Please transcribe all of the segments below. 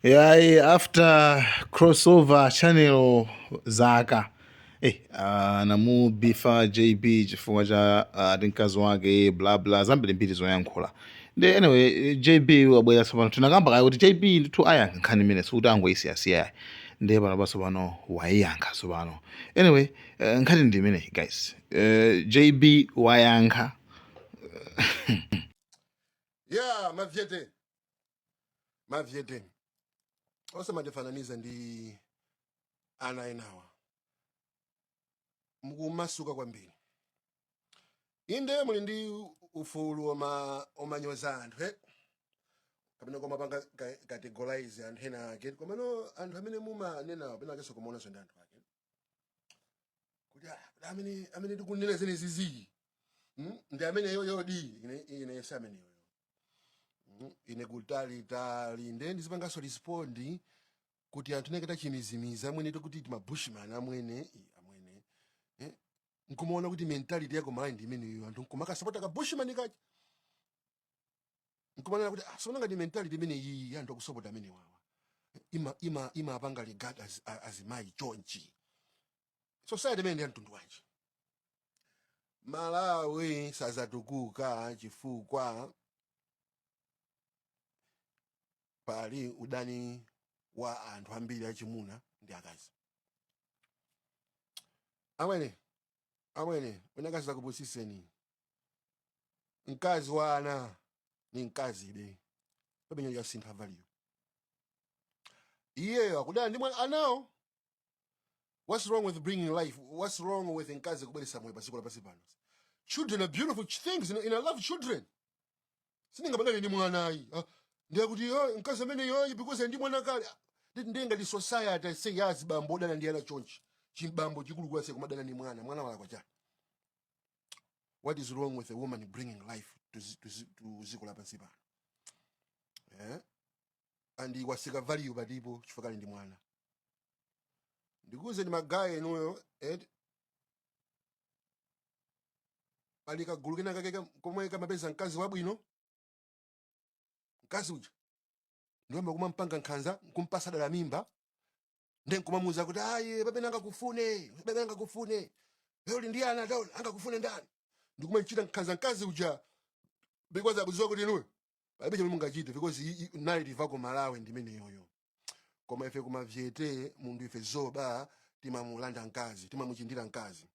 Yayi, after crossover channel zaka anamubifa JB chifukwa cha ati mkazi wake, bla bla, zambirimbiri zoyankhula. Ndi anyway, JB wabwera tsopano. Tinakamba kale kuti JB ndithu ayankha nkhani imene, sikuti angoyisiyasiya. Ndiye pano patsopano wayiyankha tsopano. Anyway, nkhani ndi imeneyi, guys. JB wayankha. Ya mavyete, mavyete, osamatifananiza ndi ana enawa. Mukumasuka kwambiri. Inde, muli ndi ufulu omanyoza anthu, kapena komapanga categorize anthu ena ake, komano anthu amene mumanenawo pena akenso kumaonanso ndi anthu ake kuti kuti amene tikunena zinezizi, Ndi amene yoyodi. Ine si amene yoyo. Ine kutalitali. Nde ndizipanganso respond kuti anthu neke tachimizimiza amwene, tikuti timabushman amwene, amwene, nkumaona kuti mentality yako Malawi ndi imeneyo, anthu nkumakasapota ka bushman kachi, nkumanena kuti sona ngati mentality imene iyi anthu akusapota amene wawa ima apanga regard azimayi chonchi. Society imene ndi ya mtundu wanji? Malawi sazatukuka chifukwa pali udani wa anthu ambiri achimuna ndi akazi. Amwene, amwene, unakazi zakupusiseni. Mkazi wa ana ni mkazi be, pamenye yasintha value. Iyeyo akudana ndi mwana anawo. What's wrong with bringing life? What's wrong with mkazi kubweresa moyo padziko lapansi pano? Children are beautiful things and I love children. Sindingamadane ndi mwana ayi. Ndiye kuti, oh, mkazi amene yoyi because ndi mwana kale. Ndiye ngati society say yazi bambo odana ndi ana chonchi, chimbambo chikulukula se kumadana ndi mwana, mwana walakwa chani? What is wrong with a woman bringing life to dziko lapansi pano, eh? And wasika value patipo chifukwa kali ndi mwana. Ndikuuze ndi magaye inuyo, pali kagulu kena kake komwe kamapeza mkazi wabwino. Mkazi uja ndiyamba kumampanga nkhanza, nkumpasa dala mimba, ndi nkumamuuza kuti ayi, pamene angakufune, pamene angakufune lero uli ndi ana, taona angakufune ndani? Ndikumachita nkhanza mkazi uja because akudziwa kuti inuyo palibe chomwe mungachite, because narrative ako Malawi ndimeneyoyo. Koma ife kumavyete munthu, ife zoba, timamulanda mkazi, timamuchindira mkazi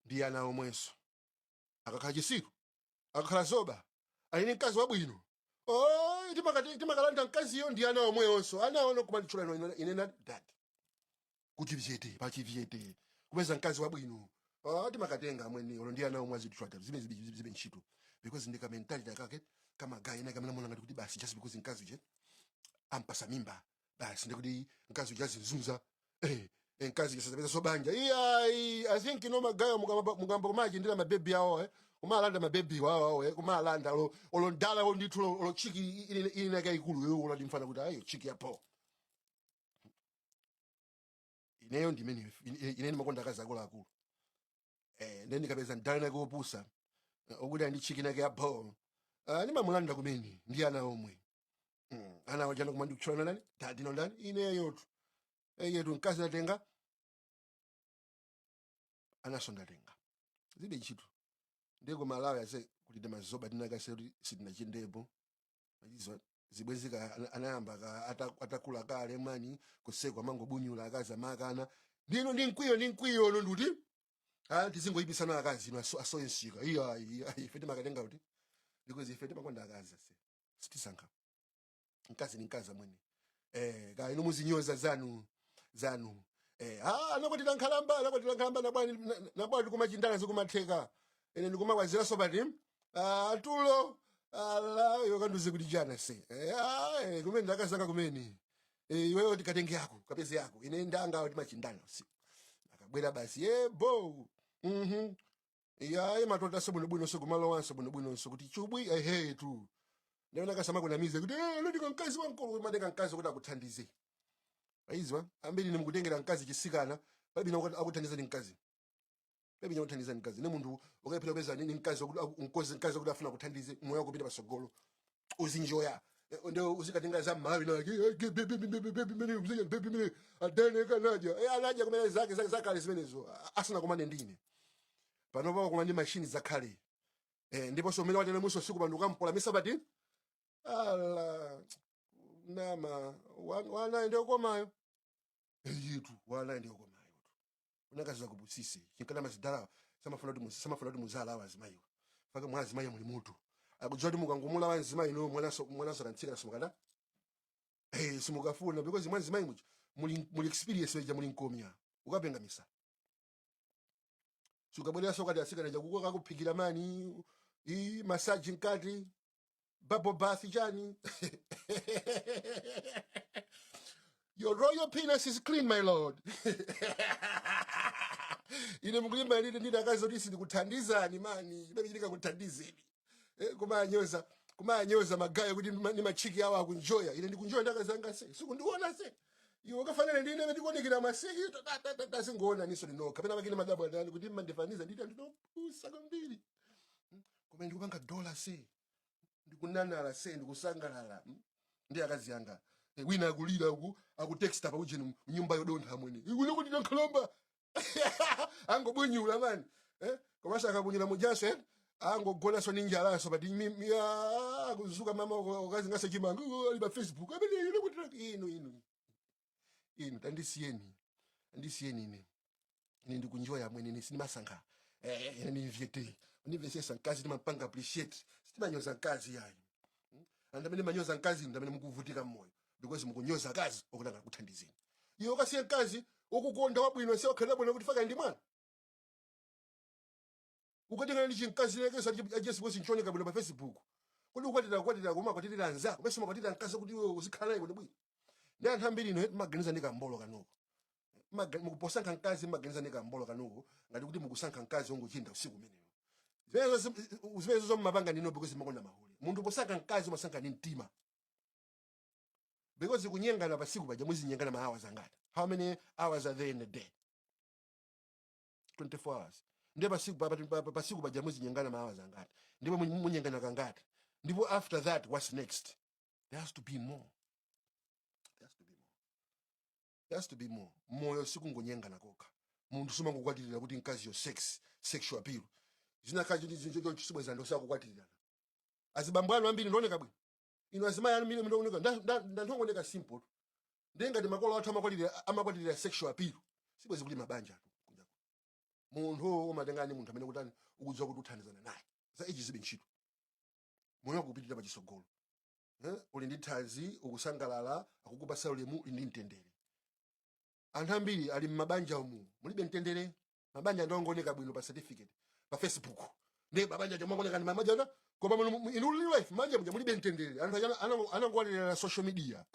ndi ana omwenso. Akakhala chisiru, akakhala zoba, ali ndi mkazi wabwino, oh, timakalanda mkaziyo ndi ana omweyonso. Ana ono kumanditchula ine na dad. Kuchivyete, pachivyete kupeza mkazi wabwino, oh, timakatenga amwene olo ndi ana omwe azitchula zime zibe ntchito, because ndika mentality akake kamagayi ena kamene mona ngati kuti basi, just because mkazi uje ampasa mimba, basi ndikuti mkazi uja azinzunza, mkazi kisasapeza sobanja. Iyayi, I think ino magayo mukamba kumachindira mabebi awo, kumalanda mabebi wawo, kumalanda olo ndala olo ndithu olo chiki ili nake ikulu yo, olo ndimfana kuti ayo chiki yapo. Ineyo ndimene ine ndimakonda akazi akuluakulu, ndiye ndikapeza ndala nake wopusa, okuti andi chiki nake yapo, ndimamulanda kumene ndi ana omwe. Ana wajana kumandikutchulana nani dadino ndani ineyotu eyetu. Mkazi ndatenga, anaso ndatenga, zibe ntchito. Ndiye ku Malawi ase kuti timazoba tinakase kuti sitinachindepo izo zibwezika. Anayamba atakula kale mani kusekwa amangobunyula akazi amakana ndino ndi mkwiyo, ndi mkwiyo ono ndikuti tizingoyipitsana akazi ino asoye nsika. Iya iya, ife timakatenga kuti because ife timakonda akazi ase, sitisankha. Mkazi ni mkazi amwene. Ka inu muzinyoza zanu zanu, anakwatira nkhalamba, anakwatira nkhalamba nabwani nabwani, tikumachindana zikumatheka. Ine ndikumakwazira pati tulo ala iwe kanduze kuti chana se, kumene ndakazanga kumene, iweyo tikatenge yako, kapeze yako, ine ndanga timachindana usiku akabwera basi ye bo. Iya, imatotaso bwinobwinonso, kumalowanso bwinobwinonso kuti chubwi ehe tu. Ndiona kasama kunamize kuti lodika mkazi wankulu, umatenga mkazi kuti akuthandize. Aizwa ambiri nimukutengera mkazi chisikana, palibe akuthandiza ni mkazi, palibe akuthandiza ni mkazi. Ne munthu ukaphera kupeza ni mkazi wakuti mkazi kuti afuna kuthandize moyo wako kupita pasogolo, uzinjoya. Ndio uzikatenga za mawi na baby adene kanaja anaja kumene zake zake zakale zimenezo asana kumane ndine panopa kuma ndi machine zakale ndiponso umene watene muso siku pano ukampola misabati ala nama wana ndio komayo yitu wana ndio komayo unakaziza kupusise chinkana mazidala samafuna kuti samafuna kuti muzala awa azimayiwa faka mwa azimayi muli mutu akudziwa kuti mukangumula wa azimayi no mwanaso mwanaso kantsika simukada simukafuna because mwa azimayi muja muli muli experience weja muli nkomya ukapenga misa sukabwerera kati asikana jakuko kakuphikira mani i massage nkati bubble bath chani. Your royal penis is clean, my lord. Ine mukulimba lile ndida akazi kuti sindikuthandizani mani chimene chitika kuthandizeni kumanyoza kumanyoza magayo kuti ndi machiki awo akunjoya ine ndikunjoya ndakazanga se sikundiona se iwe ukafanana ndi ine ndikuonekera maseki tasingoona niso ndinokha pena pakine madabo andani kuti mmandifaniza nditi andinopusa kwambiri koma ndikupanga dola se ndikunanala se ndikusangalala ndi akazi anga. Wina akulira uku akutexta paujeni mnyumba yodontha mwene ikuno kuti ndankhalamba angobwinyula mani komanso akabwinyula mujaso angogonaso ndi njalaso pati akuzuka mama ukazingaso chimanga ali pa Facebook amene ino kuti inu inu inu tandisiyeni tandisiyeni ine ine ndikunjoya mwene ine sindimasankha ine ndimvyete ndimvesesa mkazi ndimapanga appreciate sitimanyoza mkazi yayi anthu amene manyoza mkazi ndi amene mukuvutika mmoyo because mukunyoza akazi okuti angakuthandizeni iwe ukasiye mkazi ukukonda wabwino se wakhalira bwino kuti faka ndi mwana ukatingana ndi chimkazi lekesa ajesi nchoneka bwino pa Facebook kodi ukwatira ukwatira koma ukwatira anzako bese umakwatira mkazi kuti iwe uzikhala naye bwino bwino ndi anthu ambiri ino timaganiza ndi kambolo kanuko mukuposankha mkazi mmaganiza ndi kambolo kanuko ngati kuti mukusankha mkazi wongochinda usiku umenewo zimenezo zomumapanga ndino because makonda mahule munthu posankha mkazi umasankha ndi mtima because kunyengana pasiku paja muzinyengana ma hours angati? How many hours are there in a day? 24 hours. Ndiye pasiku pasiku paja muzinyengana ma hours angati? Ndipo munyengana kangati? Ndipo after that what's next? There has to be more. There has to be more. There has to be more. Moyo sikungonyengana kokha munthu sumangokwatirira kuti mkazi yo sex sexual appeal zinakhala chisibweza ndo sakukwatirira azibambo anu ambiri ndioneka bwino ino azimayi anu ambiri ndioneka ndanthongoneka simple tu ndiye ngati makolo athu amakwatirira amakwatirira sexual appeal sibwezi kuti mabanja atu kunja munthu umatengani munthu amene kutani ukudziwa kuti uthandizana naye za ichi zibe ntchito moyo wako kupitirira pachisogolo uli ndi thanzi ukusangalala akukupasa ulemu uli ndi mtendere anthu ambiri ali mmabanja umu mulibe mtendere mabanja ndongooneka bwino pa certificate pa Facebook ndiye mabanja chomangoneka ndi mabanja ana koma in real life mabanja muja mulibe mtendere anthu anangowalira na social media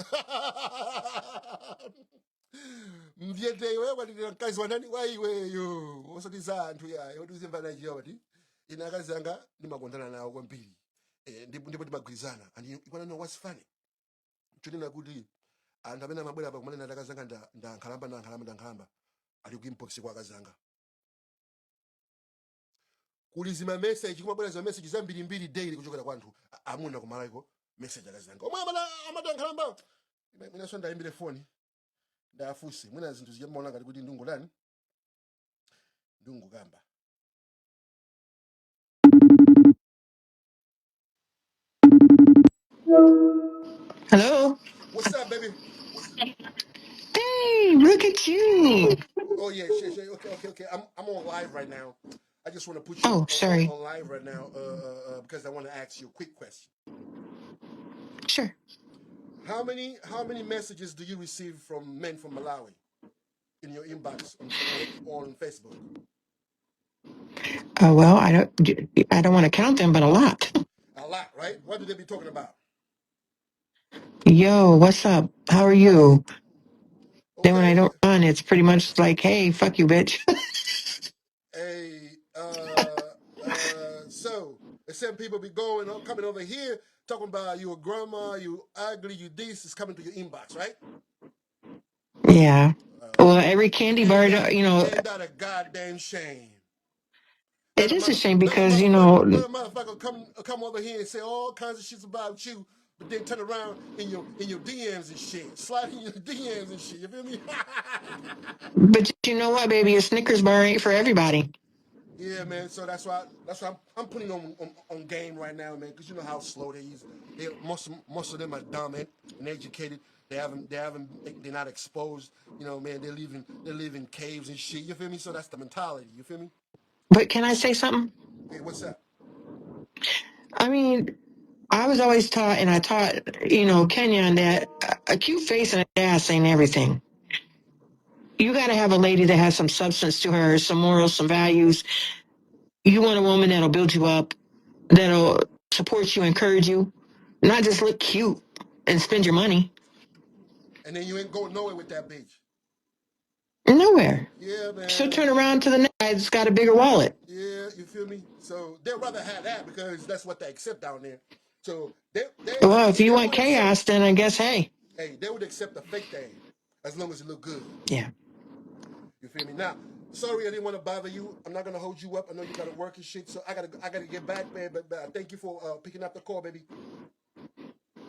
mvyeteyo wekwatitira mkazi wanani waiweyo osati za anthu yayo oti uzimva nachiwa pati ine akazi anga ndimakondana nawo kwambiri ndipo timagwirizana and you wanna know what's funny chonena kuti anthu amene amabwera pa kumanena akazi anga ndankhalamba ndankhalamba ndankhalamba ali ku inbox kwa akazi anga kuli zima message kumabwera zima message zambirimbiri daily kuchokera kwa anthu amuna kumalaiko message akazi anga omwe amati ankhalamba mwinanso ndayimbire foni ndafunse mwina zinthu zija maona ngati kuti ndungolani ndungokamba. Hello. What's up, baby? Hey, look at you. Oh yeah, sure, sure. Okay, okay, okay. I'm on live right now. I just want to put you Oh, sorry. on live right now because I want to ask you a quick question. Sure. How many messages do you receive from men from Malawi in your inbox on Facebook? Well, I don't want to count them, but a lot. A lot, right? What do they be talking about? Yo, what's up? How are you? Then when I Okay. don't run, it's pretty much like, hey, fuck you, bitch. Hey, so the same people be going on coming over here talking about your grandma, you ugly, you this is coming to your inbox, right? Yeah. Well, every candy Ain't bar, that you know, ain't that a goddamn shame? it Let a is a mother, shame let a because, you motherfucker, know, let a motherfucker come over here and say all kinds of shit about you. But then turn around in your DMs and shit, slide in your DMs and shit. You feel me? But you know what, baby? A Snickers bar ain't for everybody. Yeah, man. So that's why I'm putting on game right now, man. Because you know how slow they is. They most of them are dumb and educated. They haven't they're not exposed. You know, man. They live in caves and shit. You feel me? So that's the mentality. You feel me? But can I say something? Hey, what's up? I mean, I was always taught, and I taught, Kenyon that a cute face and an ass ain't everything. You got to have a lady that has some substance to her, some morals, some values. You want a woman that'll build you up, that'll support you, encourage you, not just look cute and spend your money. And then you ain't going nowhere with that bitch. Nowhere. Yeah, She'll man. turn around to the next guy that's got a bigger wallet. Yeah, you feel me? So they'd rather have that because that's what they accept down there. So they Well, if you they want would accept chaos, then I guess, hey. hey, they would accept the fake thing as long as it look good. Yeah. You feel me? Now, sorry I didn't want to bother you. I'm not gonna hold you up. I know you gotta work and shit, so I gotta get back, man. But I thank you for picking up the call, baby.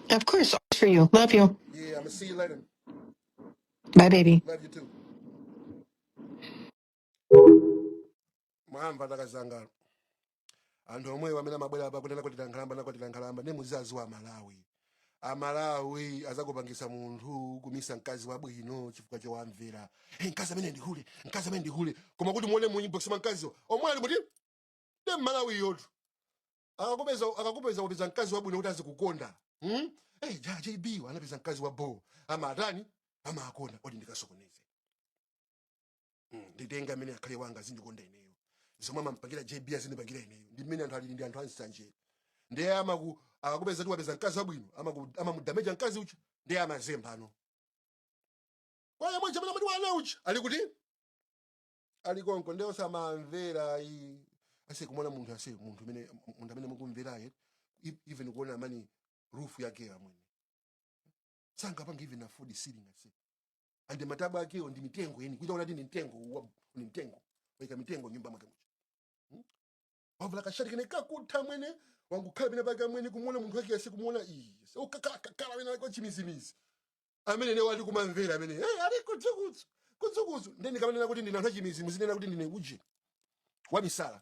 Of course. For you. Love you. Yeah, I'm gonna see you later. Bye, baby. Love you too. Mwamva takazanga anthu omwewo amene amabwera apa kuti anakwatira nkhalamba, anakwatira nkhalamba ne muzazi wa Malawi. Amalawi azakupangisa munthu kumisa mkazi wabwino chifukwa chowamvera. Hey, mkazi amene ndihule, mkazi amene ndihule, koma kuti muone mu inbox mwa mkaziwo omwe ali muti de Mmalawi yotu akakupeza kupeza mkazi wabwino kuti azikukonda, Hey, ja JB anapeza mkazi wa bo amatani amakonda odi ndikasokoneze, nditenga amene akhale wanga azindikonda ineyo, zomwe amampangira JB azindipangira ineyo. Ndi mmene anthu alili, ndi anthu ansanje. Ndiye amaku akakupeza kuti wapeza mkazi wabwino amamudameja mkazi ucha, ndiye amazemba ano kwaye mwe chamene amati wana ucha ali kuti ali konko, ndiye osamamvera i ase kumona munthu ase munthu amene mukumveraye, even kuona amani roof yake amwene sangapanga even afford ceiling ase ande matabwa akewo ndi mitengo yeni kuita kuti ndi mtengo ni mtengo waika mitengo nyumba mwake mucha, Wavula kashati kene kakutha mwene wangukhala pene pake mwene kumuona munthu wake ase kumuona iyi ukakhala wena kwa chimizimizi amene ne wali kumamvera amene hey, ali kudzukudzu kudzukudzu. Ndeni kamanena kuti ndine anthu achimizi, muzinena kuti ndine uje wamisala.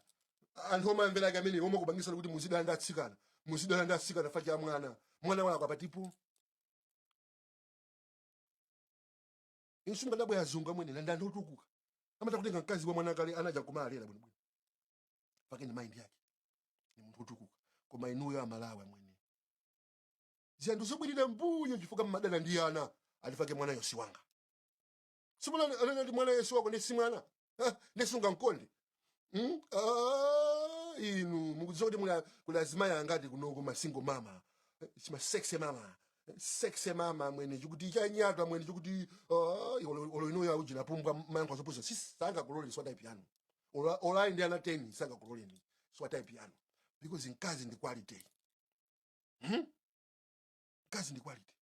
Anthu omamvera ake amene omwe kupangisa kuti muzidala ndi atsikana, muzidala ndi atsikana fa cha mwana mwana wako apatipo insu mukadabwa azungu amwene nandi anthu otukuka amata kutenga mkazi wa mwana kale anaja kumalera bwinobwino pake ni mind yake ni munthu otukuka. Koma inuyo Amalawi amwene ziyanthu zobwirira mbuyo chifukwa mmadana ndi ana alifake mwana yosi wanga simuna anati mwana yesu wako ndi simwana ndisunga mkonde. Ah, inu mukudziwa kuti kuli azimayi angati kunoko ma single mama, sima sexy mama, sexy mama mwene chikuti chanyatwa mwene chikuti olo inuyo aujina pumbwa mayankho azopusa si sangakuloleni swa type yanu. Olo ali ndi ana 10 sangakuloleni swa type yanu because mkazi ndi quality, Mkazi ndi quality.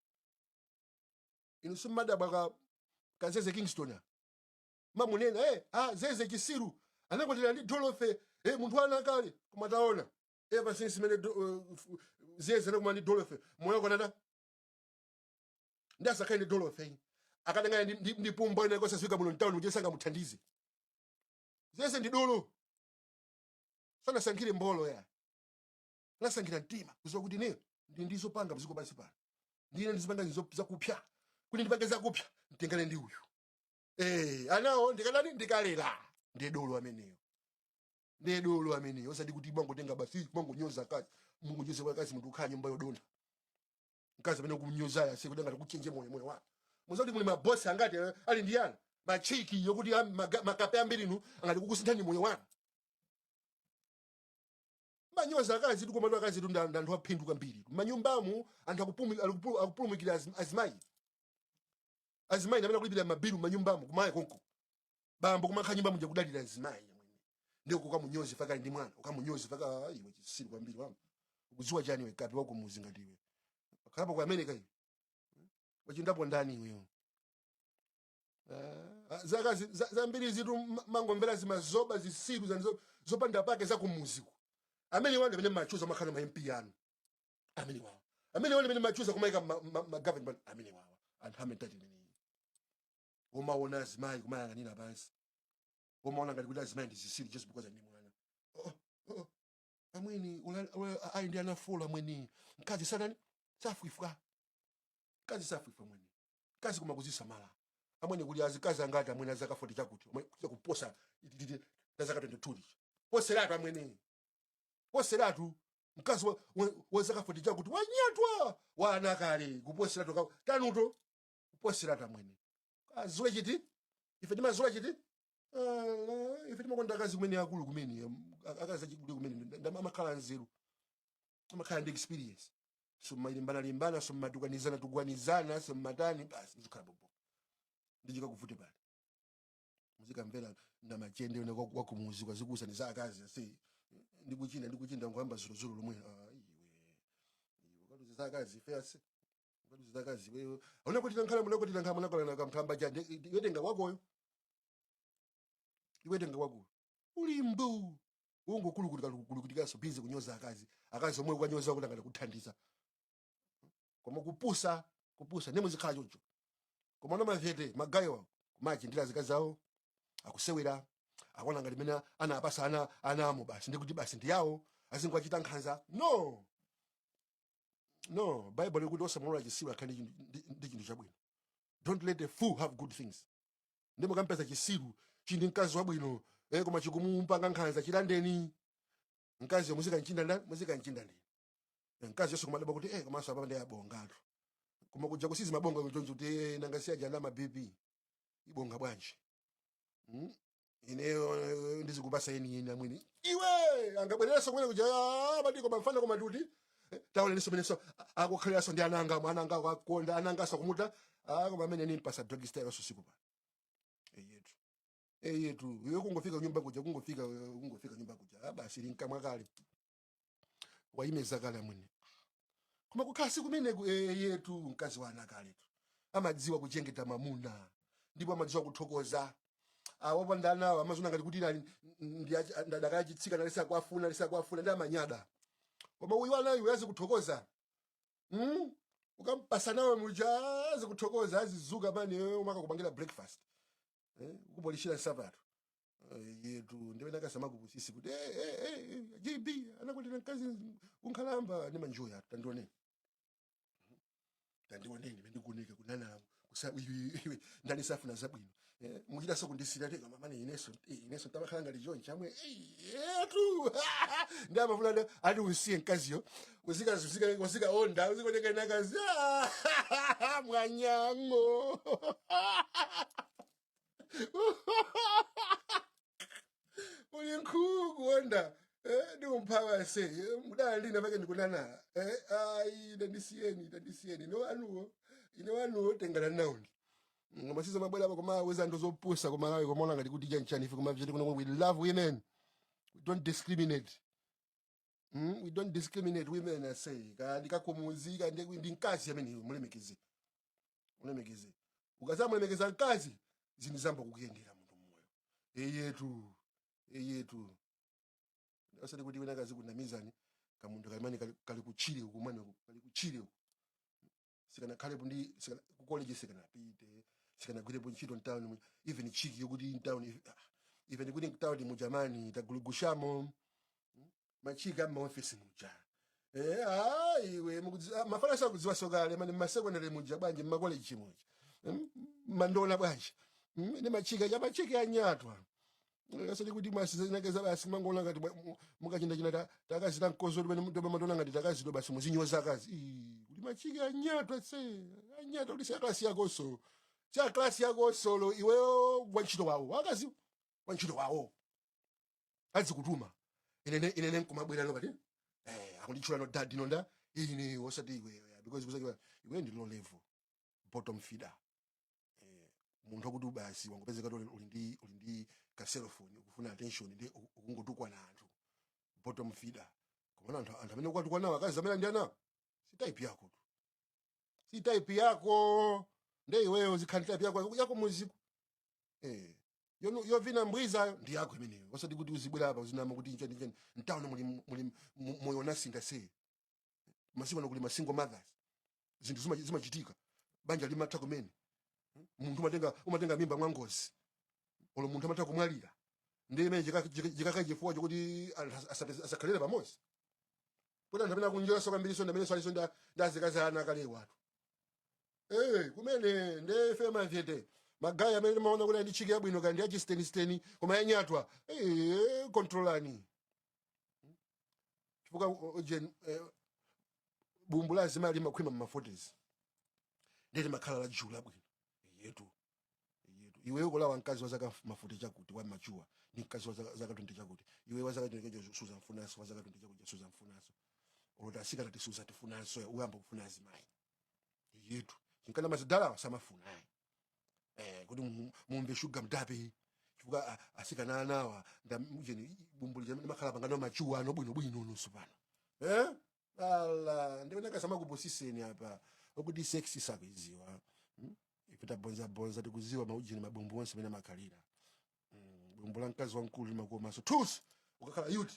Inu simmadabwa ka kazeze Kingston mamunena zeze chisiru anakwatira ndi Dolofe munthu ana kale koma taona ever since mene zeze anakumana ndi Dolofe moyo konada ndi asakhale ndi Dolofe akadangana ndi pumba ine kosaswika muno mtown kuti sangamuthandize. Zeze ndi dolo sanasankhire mbolo ya anasankhira mtima kuziwa kuti ineyo ndi ndizopanga mziko pansi pano ndine ndizipanga zakupya kuti ndipange zakupya nditengane ndi uyu anawo ndikadani ndikalera. Ndiye dolo ameneyo, ndiye dolo ameneyo. Osati kuti mangotenga basi mangonyoza kazi mungonyoza kwa kazi munthu ukhala nyumba yodonda mkazi amene kumnyozayo ase kuti angati kuchenje moyo moyo wake muzati muli mabosi angati ali ndi ana machiki yokuti makape ambiri inu angati kukusinthani moyo wanu. Manyoza akazi tikomatu akazi tu ndi anthu aphindu kwambiri manyumbamu anthu akupulumukira azimayi azimayi ndamene akulipira mabilu manyumbamu kumayi konko bambo kumakhala nyumba muja kudalira azimayi ndio kukamunyozi faka ndi mwana ukamunyozi faka iwe chisiru kwambiri wamba ukudziwa chani iwe kapi wako muzi ngati iwe khalapo ku America iwe wachindapo ndani iweyo. Zaka zambiri zitu mangomvera zimazoba zisiru zopanda pake za kumuziku amene wanu amene machuza makhala ma MP anu amene wawo Amene wale mene machuza kumaika ma government amene wawa anthu amentality imeneyi. Umaona azimayi kumayang'anira pansi, umaona ngati kuti azimayi ndi zisiri just because ali ndi mwana. Oh. Amweni ayi ndi anafola amweni. Mkazi sanani safwifwa, mkazi safwifwa amweni, mkazi koma kuzisamala amweni. Kuli azikazi angati amweni azaka 40 chakuti omwe kuja kuposa na zaka 22 licha poseratu amweni, poseratu mkazi wa zaka 40 chakuti wanyatwa wa ana kale kuposeratu tanuto kuposeratu amweni. Azula chiti ife timazula chiti. Ah, ife timakonda akazi kumene akulu kumene akazi achikulu kumene amakhala nzeru, amakhala ndi experience, sumalimbana limbana, sumatukanizana tugwanizana, summatani, basi muzikhala bobo ndichikakuvute pale muzikamvera na machende une wakumuzi kwazikusa ni za akazi ase ndikuchinda ndikuchinda ngohamba zuluzulu lomwe. Ah, iwe iwe kaluzi za akazi ife ase kaluzi za akazi wewe unakwatira nkhala, unakwatira nkhala, unakwatira kamkhamba cha iwetenga kwakoyo, iwetenga kwakoyo uli mbu ungokulukutika busy kunyoza akazi, akazi omwe ukanyoza kuti angati kuthandiza koma kupusa kupusa nemwe zikhala choncho. Koma no mavyete magayiwa kumachindira azikazi awo akusewera akuona ngati mene anapasa ana anamo basi ndikuti basi ndiyawo azingwachita nkhanza. No, no, Bible likuti osamulola chisiru akhale ndi chinthu chabwino. Don't let a fool have good things. Ndi mukampeza chisiru chindi mkazi wabwino koma chikumumpanga nkhanza, chilandeni mkazi, muzikamchinda ndani, muzikamchinda ndini. Mkazi yonse kumadaba kuti komanso apa ndi abongatu koma kuja kusizi mabonga kuchoncho kuti nanga siya jana ma BP ibonga bwanji. Ineyo ndizikupasa yeni yeni amwene iwe angabwereranso kumene kuja. Ah, madiko mafana koma tuti taonenso menenso akukhaliranso ndi ananga ananga akukonda ananga asakumuta. Ah, koma amene nimpasa dog style so siku pa eyetu eyetu iwe kungofika nyumba kuja kungofika nyumba kuja, ah, basi linkamwa kale wayimeza kale amwene. Koma kukhala siku kumeneku yetu mkazi wa ana kaletu amadziwa kuchengeta mamuna ndipo amadziwa kuthokoza. Awopanda anawo amazona ngati kuti ndadakachitsika nalisa kwafuna lisa kwafuna ndi amanyada. Koma uyu anayo azi kuthokoza. Ukampasa nawe muja azi kuthokoza, azizuka mani umakakupangira breakfast, ukupolishira nsapato. Yetu ndiwe nakasamakupusisi kuti JB anakwatira mkazi unkhalamba ndi manjoya. Tandioneni, tandioneni mendikuoneka kunana kusa iwe ndani safuna zabwino. Muchita kundisira teka mamane ineso ineso ntamakhala ngati chonchi amwe yetu ndi amafuna ati usiye mkaziyo uzika uzika uzika onda uzikuoneka inakazi mwanyango uli nkhuku onda ndi umphawa se mudala ndina pake ndikunana ayi dandisiyeni dandisiyeni ine wanuwo ine wanuwo tengana nawoni. Ngoma sizo mabwela apa koma aweza ndo zopusa koma nawe komaona ngati kuti chanchani ife koma vyete kuno we love women, we don't discriminate. We don't discriminate women. I say kandi kakumuzi kandi ndi mkazi amene mulemekeze, mulemekeze. Ukazamulemekeza mkazi zinthu zamba kukuyendera munthu mmoyo. Eyetu eyetu osati kuti wina kazi kunamizani kamunthu kalimani kali kuchire uku mwana kali kuchire uku sikanakhalepo ndi sikana ku college sikanapite sikanagwirepo ntchito mtown even chiki yokuti mtown even kuti mtown mujamani tagulugushamo machika maofisi muja. Ah, iwe mafana sakudziwa sokale mani mmasekondari muja bwanji mmakoleji muja. Mandona bwanji. Ndi machika cha machika anyatwa asati kuti mwasizinakeza basi mangoona ngati mukachinda china takazita mkozo limene mandona ngati takazidwa basi muzinyoza akazi. Ii, kuti machika anyatwa se anyatwa kuti sia klasi yakoso sia klasi yakosolo iweyo wantchito wawo akazi wantchito wawo azikutuma inene inene nkumabwera no pati akunditchula no dadi nonda ine osati iwe because kusati iwe ndi low level bottom feeder munthu akuti basi wangopezeka kuti uli ndi ka cellphone ukufuna attention ndi ukungotukwana anthu bottom feeder. Koma anthu amene ukwatukwana akazi amene ndi ana si type yako tu, si type yako. Nde iweyo zikhali type yako yako muziku yovina mbwizayo ndi yako imeneyo osati kuti uzibwera apa uzinama kuti nchani nchani mtawuni muli muli moyo unasinda se. Masiku ano kuli ma single mothers, zinthu zimachitika, banja limatha kumene, munthu umatenga mimba mwangozi, olo munthu amatha kumwalira. Ndi imene chikaka chifukwa chokuti anthu asakhalire pamodzi, kuti anthu amene akunjoyaso kwambiriso ndi amene aliso ndi azikazi ana akalewo atu. Kumene ndefe mavyete magayi amene timaona kuti ndi chiki yabwino kandi yachistenisteni, koma yanyatwa, kontrolani, chifukwa bumbu la azimayi limakhwima mma 40s, ndeti makhala la juu labwino yetu yetu. Iweyo kulawa mkazi wa zaka ma 40 chakuti wa machuwa ni mkazi wa zaka 20 chakuti, iwe wa zaka 20 chakuti suzamfunanso, wa zaka 20 chakuti suzamfunanso, oloti asikana tisuzatifunanso, uyamba kufuna azimayi yetu chinkana mazidala samafuna ayi, kuti mumve shuga mdape, chifukwa asikana anawa ndamujeni bumbu lija limakhala pangano machuwa ano bwinobwino nonso pano, eh? Ala ndiona samakuposiseni apa okuti sex sakuiziwa. Ife tabonzabonza, tikuziwa maujeni mabumbu onse amene amakhalira. Bumbu la mkazi wamkulu limakomaso tus ukakhala youth,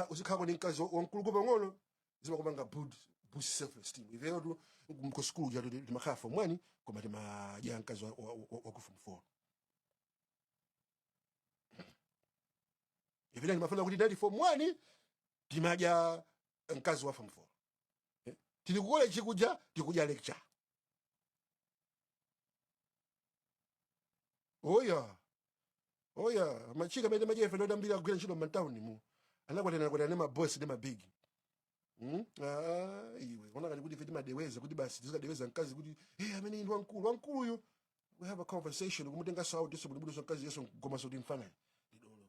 uzikhalako ndi mkazi wamkulu pang'ono, zimakupanga boost self esteem. Ifeyo tu ku skulu ja timakhala form 1, koma timadya mkazi wa ku form 4. Ifene timafuna kuti ndali form 1 timadya mkazi wa form 4. Tili ku college kuja tikudya lecture. Oya oya, machika amene timadya ife ndotambira kugwira ntchito m'matauni mu anakwatana kwatana ndi mabosi ndi mabigi. Ah, iwe ona kati kuti ife timadeweza kuti basi tizikadeweza mkazi kuti hey, amene ndi wamkulu wamkuluyo, we have a conversation kumutenga sawo tiso kuti mkazi yeso kugomaso kuti mfana ndi dolo.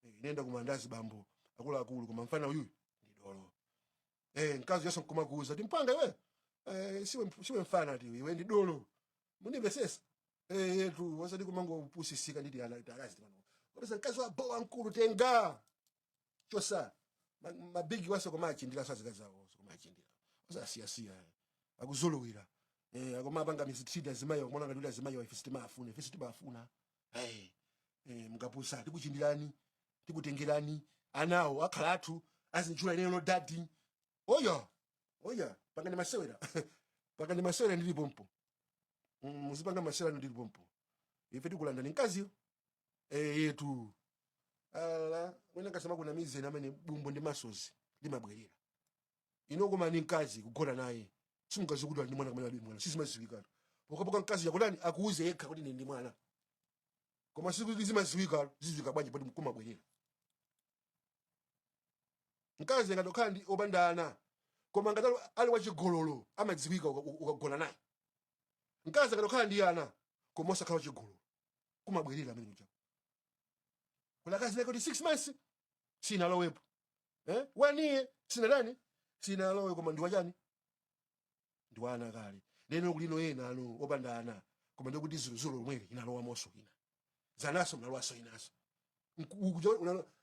Inenda kumandazi bambo akuluakulu, koma mfana uyuyu ndi dolo. Mkazi yeso nkumakuuza ti mpanga iwe, siwe mfana ti iwe ndi dolo, mundimvesesa yetu wasati kumangopusisika nditi ana akazi pano kopesa mkazi wa bowa mkulu tenga chosa mabigi wase komachindira sazikazi zawo komachindira osasiyasiya akuzolowera, akomapanga mistreat azimayi, akumona ngati kuti azimayi ife sitimafuna, ife sitimafuna. Mukapusa tikuchindirani, tikutengerani anawo akhala athu azinjula ineno daddy. Oya oya, pangani masewera, pangani masewera ndili pompo. Muzipanga masewera ndili pompo, ife tikulandani mkaziyo yetu. Ala wena kasema kuna mizeni amene bumbo ndi masozi limabwerera ino, koma ni mkazi kugona naye simungazi kuti ali ndi mwana kamene ali mwana, sizimaziwikatu pokapoka mkazi yakutani akuuze yekha kuti ndi mwana, koma sikuti zimaziwika, ziziwika bwanji poti kumabwerera? Mkazi angatokhala ndi opanda ana, koma ngati ali wachigololo amadziwika ukagona naye. Mkazi angatokhala ndi ana koma osakhala wachigololo, kumabwerera amene kuja kula akazi lake kuti 6 months sinalowepo, 1 year sinadani sinalowe, koma ndi wachani? Ndi wana kale. Neno kulino ena ano opanda ana, koma ndikuti zilozilo lomweli inalowa moso ina zanaso mnalowaso inaso.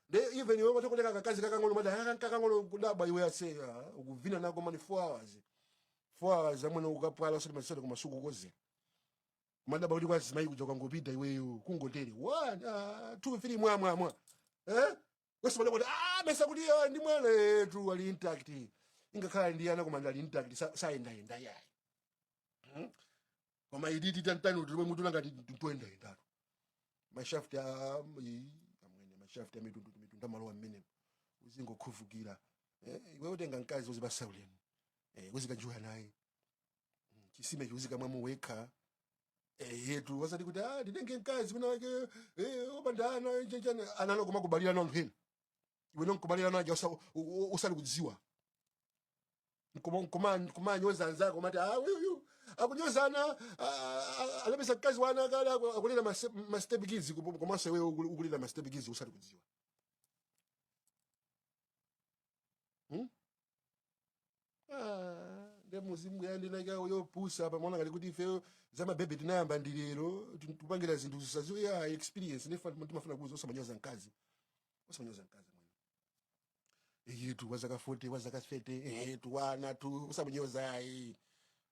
Nde even iwe matokoteka kakazi kakang'ono mada kakang'ono kudabwa iwe ase ukuvina nako mani 4 hours, 4 hours amwene ukapwala usati masere kumasuku kozera madaba kuti kwazimayi kuja ukangopita iweyo kungotere 1 2 3 mwa mwa mwa, wese kuti mesa kuti ndi mwana yetu ali intact, ingakhala ndi ana koma ndali intact, sayendayenda yayi. Koma iditi tantani kuti lomwe mutu ngati tuyendayendatu mashaft amwene mashaft amitundu mitundu amalowa mmenemo uzingokhuvukira. Iwe utenga mkazi uzipasa ulemu, uzikanjuwa naye chisime chiuzikamwamo wekha, yetu wasati kuti nditenge mkazi mwina wake opanda ana chenchani ana koma kubalira na anthu ena, iwe nonkubalira naja usali kudziwa kumanyoza anzako mati uyu akunyozana alapesa mkazi wana kale akulira ma step kids, komanso iwe ukulira ma step kids usali kudziwa. Nde muzimu yandinaka yopusa pamona ngati kuti ife zamabebe tinayamba ndi lero tikupangira zinthu zisaziwe ya experience nefa timafuna kuuza osamanyoza mkazi, osamanyoza mkazi mwene yetu wa zaka 40 wa zaka 30 yetu wana tu osamanyoza ayi,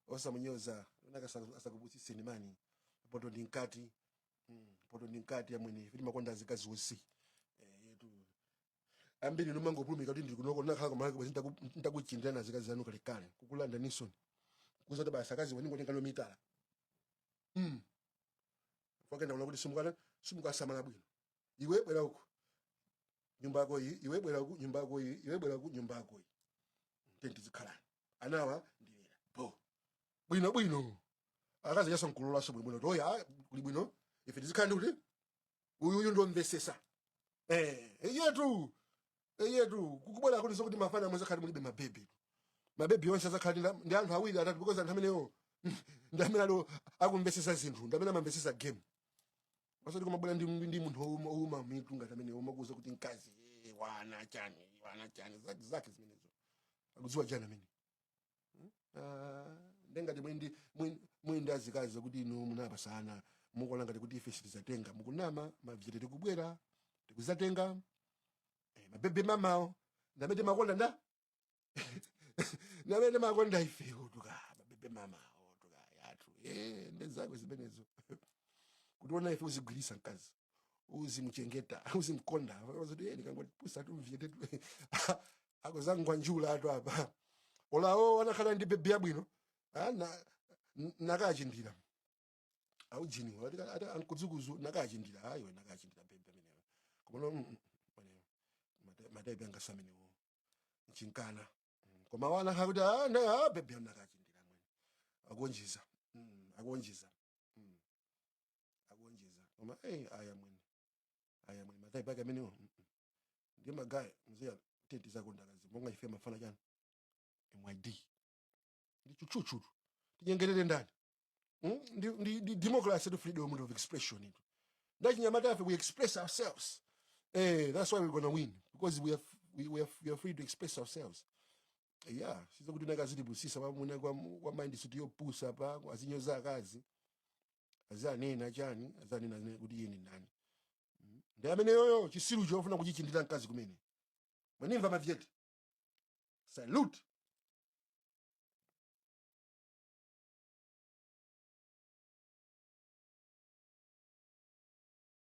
osamanyoza naka asakubusiseni mani poto ndi mkati poto ndi mkati amwene ife timakonda azikazi onse yetu. Ambiri numangopulumika kuti ndili kunoko, nakhala kumalawi bwezi ntakuchindira na zikazi zanu kalekale, kukulanda nisoni kuzati basi akazi waningotenga mitala. Fakenda kuna kuti simukana simukasamala bwino. Iwe bwera uku, nyumba yako iyi. Iwe bwera uku, nyumba yako iyi. Iwe bwera uku, nyumba yako iyi. Tenti zikhalani, anawa ndilera bo bwino bwino. Akazi yaso nkulolaso bwino bwino toya kuli bwino. Ife tizikhala ndi kuti uyuyu ndomvesesa. Iyetu iyetu kukubwera kuti zokuti mafana mwezakhali mulibe mabebi. Mabebi onse azakhala ndi anthu awiri, atatu, because anthu amenewo ndi amene ali akumvesesa zinthu, ndi amene amamvesesa game. Pasati kumabwera ndi munthu wouma mitu ngati amene umakuuza kuti mkazi, wana chani, wana chani, zake zake zimenezo akudziwa chani amene? Ah, ndengati mwindi azikazi kuti inu munapasana, mukuona ngati kuti ife sitizatenga, mukunama. Mavyete tikubwera, tikuzatenga mabebi mamawo ndamene makonda nda ndamene makonda ife tuka mabebi mamawo tuka yathu. Ndezakwe zimenezo kutiona ife uzigwirisa mkazi, uzimuchengeta, uzimkonda kuti ndikangopusa tumvyete akuzangwanjula atu apa. Olawo anakhala ndi bebi yabwino. Ah, nakachindira aujiniwa ati ankudzukuzu nakachindira ayiwe nakachindira bebi ameneyo. Koma mataipi angasamenewo nchinkana. Koma wana kuti ah, ah, bebi nakachindira mwene akuonjeza. Akuonjeza. Akuonjeza. Koma aya mwene, aya mwene, mataipi ake amenewo. Ndiye magaya mzee tenti zako ndakazi monga ife mafana chani MYD ndi chuchuchu tinyengerere ndani? Ndi democracy to freedom of expression itu ndachinyamata afe. We express ourselves. That's why we're gonna win, because we are free to express ourselves. Yeah, sizo kuti nakazitipusisa pamuna kwa mind suti yopusa pa azinyoza akazi, azanena chani, azanena kuti iye ni ndani. Ndi amene yoyo chisiru chofuna kuchichindira mkazi kumene mwanimva. Mavyete, salute.